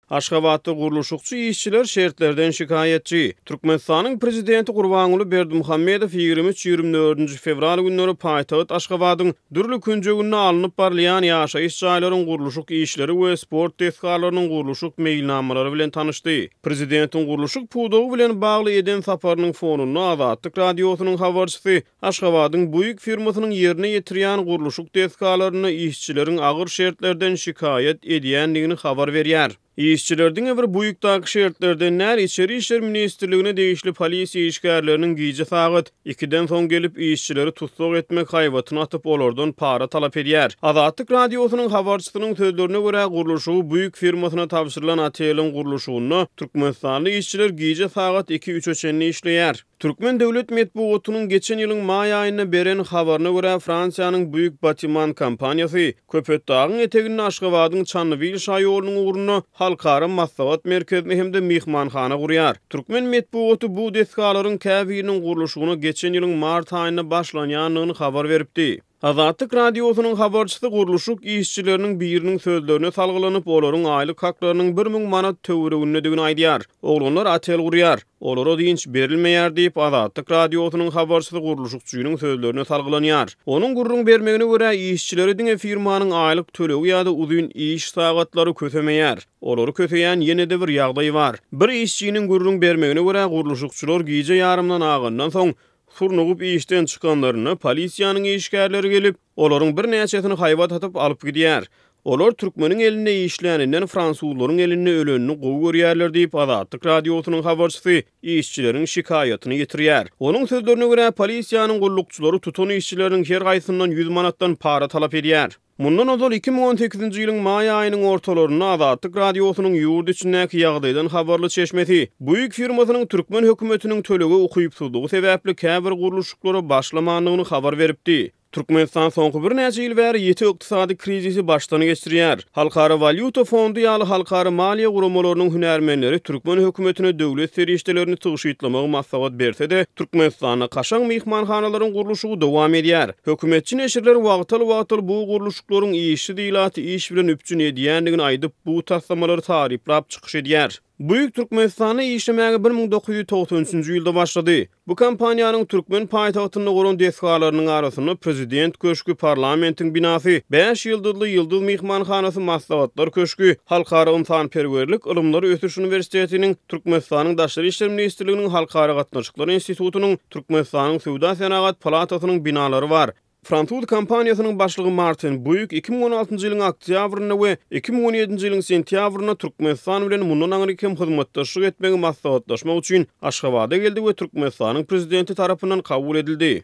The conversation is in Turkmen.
Aşgabatda gurluşykçy işçiler şertlerden şikaýatçy. Türkmenistanyň prezidenti Gurbanguly Berdimuhamedow 23, 24-nji fewral günleri paýtagt Aşgabadyň dürli künjeginde alnyp barylýan ýaşaýyş jaýlaryň gurluşyk işleri we sport desgalarynyň gurluşyk meýilnamalary bilen tanyşdy. Prezidentiň gurluşyk pudagy bilen bagly eden saparynyň fonunda Azatlyk Radiosynyň habarçysy Aşgabadyň Buig firmasynyň ýerine ýetirýän gurluşyk desgalarynda işçileriň agyr şertlerden şikaýat edýändigini habar berýär. Işçiler diňe bir Buigdaky şertlerden däl, Içeri işler ministrligine degişli polisiýa işgärleriniň gije sagat ikiden soň gelip, işçileri tussag etmek haýbatyny atyp, olardan para talap edýär. Azatlyk Radiosynyň habarçysynyň sözlerine görä, gurluşygy Buig firmasyna tabşyrylan oteliň gurluşygynda türkmenistanly işçiler gije sagat iki-üçe çenli işleýär. Türkmen döwlet metbugatynyň geçen ýylyň maý aýynda beren habaryna görä, Fransiýanyň Buig Batiman kompaniýasy Köpetdagyň eteginde Aşgabadyň Çandybil şaýolunyň ugrunda Halkara maslahat merkezini hem-de myhmanhana gurýar. Türkmen metbugaty bu desgalaryň käbiriniň gurluşygyna geçen ýylyň mart aýynda başlanýandygyny habar beripdi. Azatlyk Radiosynyň habarçysy gurluşyk işçileriniň biriniň sözlerine salgylanyp, olaryň aýlyk haklarynyň 1000 manat töweregindedigini aýdýar. Oglanlar otel gurýar. Olara dynç berilmeýär diýip, Azatlyk Radiosynyň habarçysy gurluşykçynyň sözlerine salgylanýar. Onuň gürrüň bermegine görä, işçileri diňe firmanyň aýlyk tölegi ýa-da uzyn iş sagatlary kösemeýär. Olary köseýän ýene-de bir ýagdaý bar. Bir işçiniň gürrüň bermegine görä, gurluşykçylar gije ýarymdan agandan soň, Surnugyp işden çykanlarynda polisiýanyň işgärleri gelip, olaryň birnäçesini haýbat atyp alyp gidýär. Olar türkmeniň elinde işläninden fransuzlaryň elinde ölenini gowy görýärler diýip, Azatlyk Radiosynyň habarçysy işçileriň şikaýatyny ýetirýär. Onuň sözlerine görä, polisiýanyň gullukçylary tutan işçileriniň her haýsyndan ýüz manatdan para talap edýär. Mundan ozal, 2018-nji ýylyň maý aýynyň ortalarynda Azatlyk Radiosynyň ýurt içindäki ýagdaýdan habarly çeşmesi, Buig firmasynyň türkmen hökümetiniň tölege ukypsyzlygy sebäpli käbir gurluşyklara başlamandygyny habar beripdi. Türkmenistan soňky birnäçe ýyl bäri ýiti ykdysady krizisi başdan geçirýär. Halkara walýuta fondy ýaly halkara maliýe guramalarynyň hünärmenleri türkmen hökümetine döwlet serişdelerini tygşytlamagy maslahat berse-de, Türkmenistanda kaşaň myhmanhanalaryň gurluşygy dowam edýär. Hökümetçi neşirler wagtal-wagtal bu gurluşyklaryň işsiz ilaty iş bilen üpjün edýändigini aýdyp, bu taslamalary taryplap çykyş edýär. Buig Türkmenistanda işlemäge 1993-nji ýylda başlady. Bu kompaniýanyň türkmen paýtagtynda guran desgalarynyň arasynda Prezident köşgi, parlamentiň binasy, bäş ýyldyzly Ýyldyz myhmanhanasy, Maslahatlar köşgi, Halkara ynsanperwerlik ylymlary ösüş uniwersitetiniň, Türkmenistanyň Daşary işler ministrliginiň Halkara gatnaşyklary institutynyň, Türkmenistanyň Söwda-senagat palatasynyň binalary bar. Fransuz kompaniýasynyň başlygy Martin Buig 2016-njy ýylyň oktýabrynda we 2017-nji ýylyň sentýabrynda Türkmenistan bilen mundan aňryk hem hyzmatdaşlyk etmegi maslahatlaşmak üçin Aşgabada geldi we Türkmenistanyň Prezidenti tarapyndan kabul edildi.